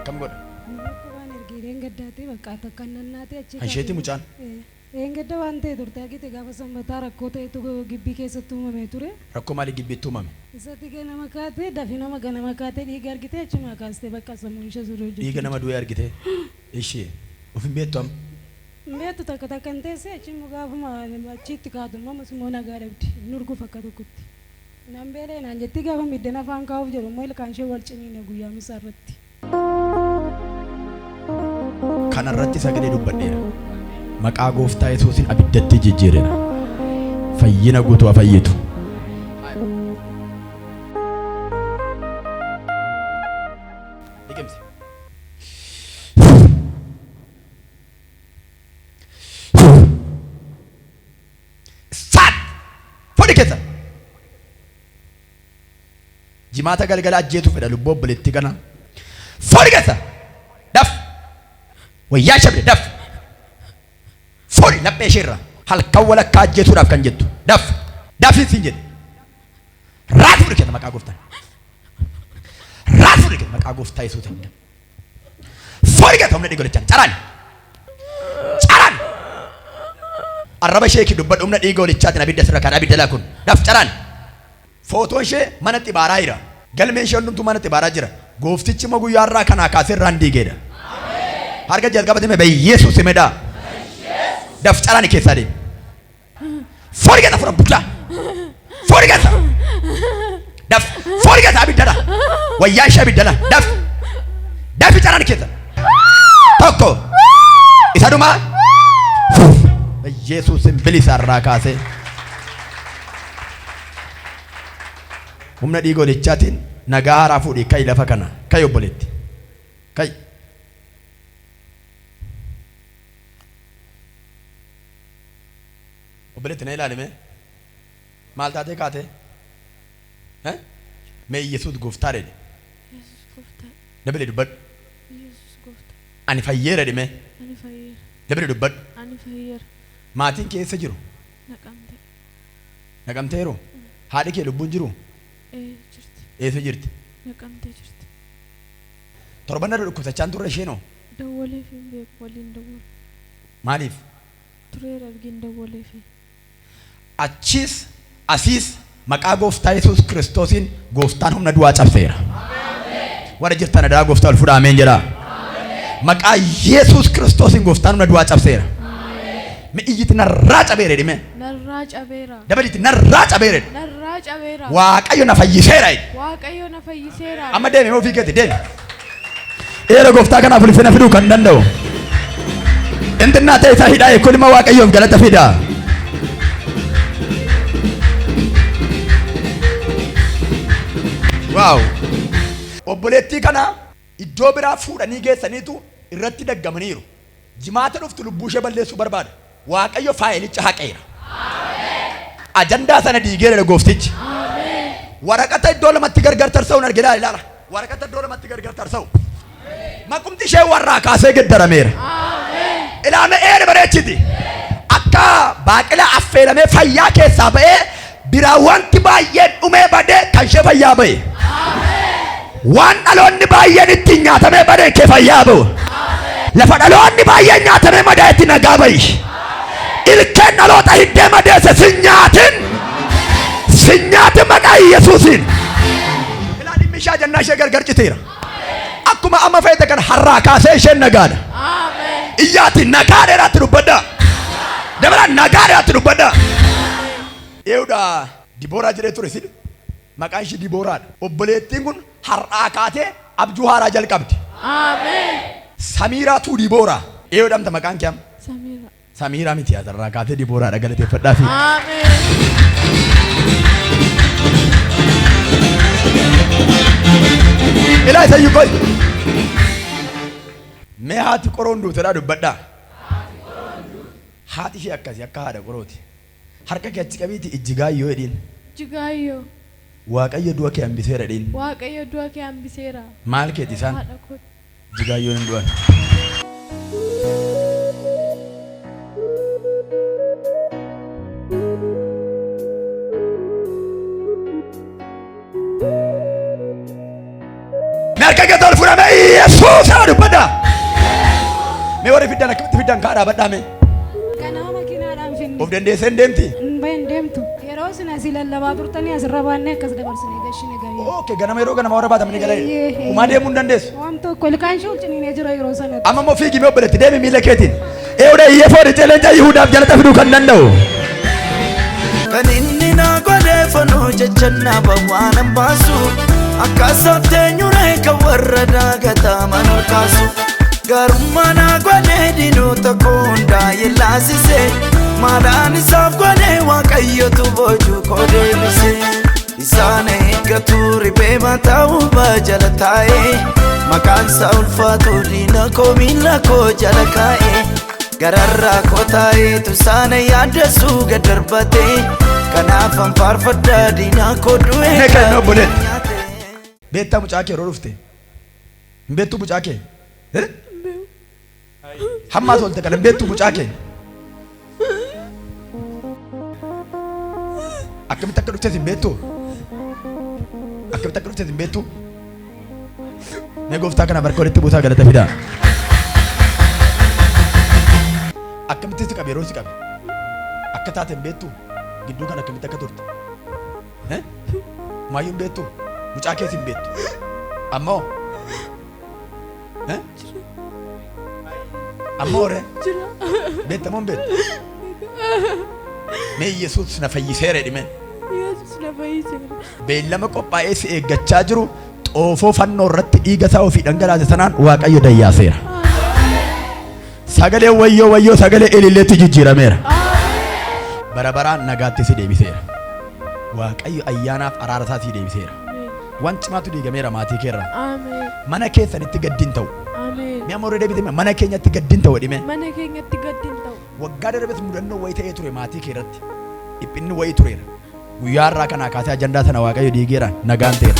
Akkam godha? Waan ergee dheengaddaatee bakka takka nannaatee achi. Kan isheeti mucaan? Dheengadda waan ta'e turte argite gaafa sanbataa rakkoo ta'etu gibbii keessatti uumamee ture. Rakkoo maalii gibbiitti uumame? Isatti ganama kaatee dafii nama ganama kaatee dhiiga argite achumaa kaastee bakka sammuun ishee sirrii hojjechuu. Dhiiga nama du'ee argite. Ishee of hin beektu amma. Hin beektu takka takka hin teessee achi immoo gaafuma achitti kaatu immoo ammas immoo nagaa dhabdi. Hin urguuf akka tokkotti. Nan beela'e naan jetti gaafa middena afaan kaa'uuf jedhu immoo ilkaan ishee wal ciniine guyyaa misaa irratti. Kana irratti sagalee dubbadheera. Maqaa gooftaa Yesuusiin abiddatti jijjiireera. Fayyina guutuu haa fayyitu. Liqimsi. Saat! Fudhi keessa. Jimaata galgala ajjeetu fedha lubbuu obboleettii kana. Fudhi keessa. Daf. Wayyaa shabde daf. Fudhi laphee ishee irraa. Halkan walakkaa ajjeesuudhaaf kan jettu. Daf. Dafin siin jedhe. Raati fudhi keessa maqaa gooftaan. Raati fudhi keessa maqaa gooftaa Yesuusiin. Fooni keessa humna dhiiga hoolichaan caraan. Caraan. Arraba ishee ki dubbadhu humna dhiiga hoolichaatiin abidda sirra kaan abidda laa kun. Daf caraan. Footoon ishee mana xibaaraa jira. Galmeen ishee hundumtuu mana xibaaraa jira. Gooftichi immoo guyyaa irraa kanaa kaasee irraan diigeedha. Harka jalqabate mee Yesuus himedhaa. Daf caraan keessaa deemi. Fooni keessa fura budaa. Fooni keessa. Daf. Fooni keessa abiddala. Wayyaa ishee abiddala. Daf. Dafi caraan keessa. Tokko. Isa dhumaa. Yesuusin bilisa irraa kaasee. Humna dhiiga holichaatiin nagaa haaraa fuudhii ka'i lafa kana. Ka'i obboleetti. Ka'i. Obboleetti na ilaali mee. Maal taatee kaatee? Eh? Mee Yesuus gooftaa jedhi. Yesuus gooftaa. Dabale dubbadhu. Yesuus gooftaa. Ani fayyeera jedhi mee. Ani fayyeera. Dabale dubbadhu. Ani fayyeera. Maatiin kee eessa jiru? Naqamtee. Naqamteeru? Haadhi kee lubbuun jiru? Ee jirti. Eessa jirti? Naqamtee jirti. Torban darbe dhukkubsachaa hin turre isheenoo? Dawwaleef hin beeku waliin dawwale. Maaliif? Tureera ergin dawwaleefi. Achiis asiis maqaa gooftaa Yesuus Kiristoosiin gooftaan humna du'aa cabseera. Warra jirtan adaraa gooftaa ol fudhaa ameen jedhaa. Maqaa Yesuus Kiristoosiin gooftaan humna du'aa cabseera. Mi iyyiti narraa cabeera jedhi mee. Narraa cabeera. Dabalitti narraa cabeera jedhi. Narraa cabeera. Waaqayyo na fayyiseera jedhi. Waaqayyo na fayyiseera. Amma deemi ofii keeti deemi. Eera gooftaa kanaaf ulfina fiduu kan danda'u. Intinnaa ta'e isaa hidhaa eekkoon ilma Waaqayyoof galata fida. Waaw. Obboleettii kana iddoo biraa fuudhanii geessaniitu irratti daggamaniiru. Jimaata dhuftu lubbuu ishee balleessuu barbaada. Waaqayyo faayilicha haqeera. Ajandaa sana diigeera gooftichi. Waraqata iddoo lamatti gargar tarsa'uun arge ilaali ilaala. Waraqata iddoo lamatti gargar tarsa'u. Maqumti ishee warraa kaasee geddarameera. Ilaame eeri bareechiti. Akka baaqelaa affeelamee fayyaa keessaa ba'ee biraa wanti baay'een dhumee badee kan ishee fayyaa ba'e. Waan dhaloonni baay'een ittiin nyaatamee badee kee fayyaa ba'u. Lafa dhaloonni baay'een nyaatamee madaa'etti nagaa ba'i. Ilkeen dhaloota hiddee madeesse sin nyaatin. Sin nyaatin maqaa Yesuusiin. Ilaa dhimmi ishee jennaa ishee gargar citeera. Akkuma amma feete kan har'aa kaasee isheen nagaadha. Iyyaati nagaa dheeraatti dubbadhaa. Dabalaa nagaa dheeraatti dubbadhaa. Eewudha Dibooraa jedhee ture sin maqaan ishii Dibooraadha. Obboleettiin kun har'aa kaatee abjuu haaraa jalqabdi. Ameen. Samiiraa tuu Dibooraa. Eewudhamta maqaan kee amma? Samiira. Samiiraa miti asirraa kaatee Dibooraadha galateeffadhaa fi. Ameen. Ilaa isa iyyuu qoy. Mee haati qoroon duutedhaa dubbadhaa. Haati ishee akkasi akka haadha qorooti. Harka kee achi qabiiti ijjigaayyoo jedhiin. Jigaayyoo. Waaqayyo du'a kee hambiseera jedhiin. Waaqayyo du'a kee hambiseera. Maal keeti isaan? Haadha kooti. Ijjigaayyoon hin du'an. Mee harka keessa ol fuudhamee Yesuus haa dubbadha. Mee warri fiddan akkamitti fiddan kaa dhaabadhaa mee. Ganama makiinaadhaan finne. Of dandeessee hin deemti. Hin bahin deemtu. Yeroo isin asii lallabaa turtanii asirra baannee akkas dabarsinee gashine gabii. Okay, ganama yeroo ganama warra baatamanii galee. Eeyyee. Umaa deemuu hin dandeessu. Waan tokko ilkaan ishee ol ciniinee jira yeroo sanatti. Amma immoo fiigi mee obboleetti deemi miila keetiin. Eewudha iyyee fooditee leenca Yihuudaaf jalata fiduu kan danda'u. Kan inni naa godhe fanuu jecha naa bawwaanan baasu akka isaaf teenyuree kan warra daagataman ol kaasu. Gaarummaa naa godhe diinota koo hundaa yellaasise maadaan isaaf godhe waaqayyotu boojuu koo deebise. Isaan eeggatu riphee mataa hubaa jala taa'ee maqaan isaa ulfaatu diina koo miila koo jala kaa'ee. Gararraa koo taa'eetu isaan yaaddessuu gad darbate kanaaf an faarfadha diinaa koo du'ee Mee kan obboleetti. Beektaa mucaa kee yeroo dhufte? Hin beektuu mucaa kee? Eh? Hammaa tolte kana hin beektuu mucaa kee? Akkamitti akka dhuftes hin beektuu? Akkamitti akka dhuftes hin beektuu? Mee gooftaa kana barka walitti buusaa galata fidaa. Akkamitti si qabe yeroo si qabe? Akka taate hin beektuu? Gidduu kana akkamitti akka turte? Eh? Maayyuu hin beektuu? Mucaa kees hin beektu. Ammoo? Eh? Ammoo ree? Jira. Beekta moo hin beektu? Mee Yesuus na fayyiseera jedhi mee. Yesuus na fayyiseera. Beellama qophaa'ee si eeggachaa jiru xoofoo fannoo irratti dhiiga isaa ofii dhangalaase sanaan Waaqayyo dayyaaseera. Sagalee wayyoo wayyoo sagalee ililleetti jijjiirameera. Bara baraan nagaatti si deebiseera. Waaqayyo ayyaanaaf araara isaa si deebiseera. Waan cimaatu diigameera maatii keerraa. Ameen. Mana keessanitti gaddi hin ta'u. Ameen. Mi'a moree deebitee mana keenyatti gaddi hin ta'u jedhime. Mana keenyatti gaddi hin ta'u. Waggaa darbes mudannoo wayii ta'ee ture maatii kee irratti. Dhiphinni wayii tureera. Guyyaa har'aa kanaa kaasee ajandaa sana Waaqayyo diigeera nagaan ta'eera.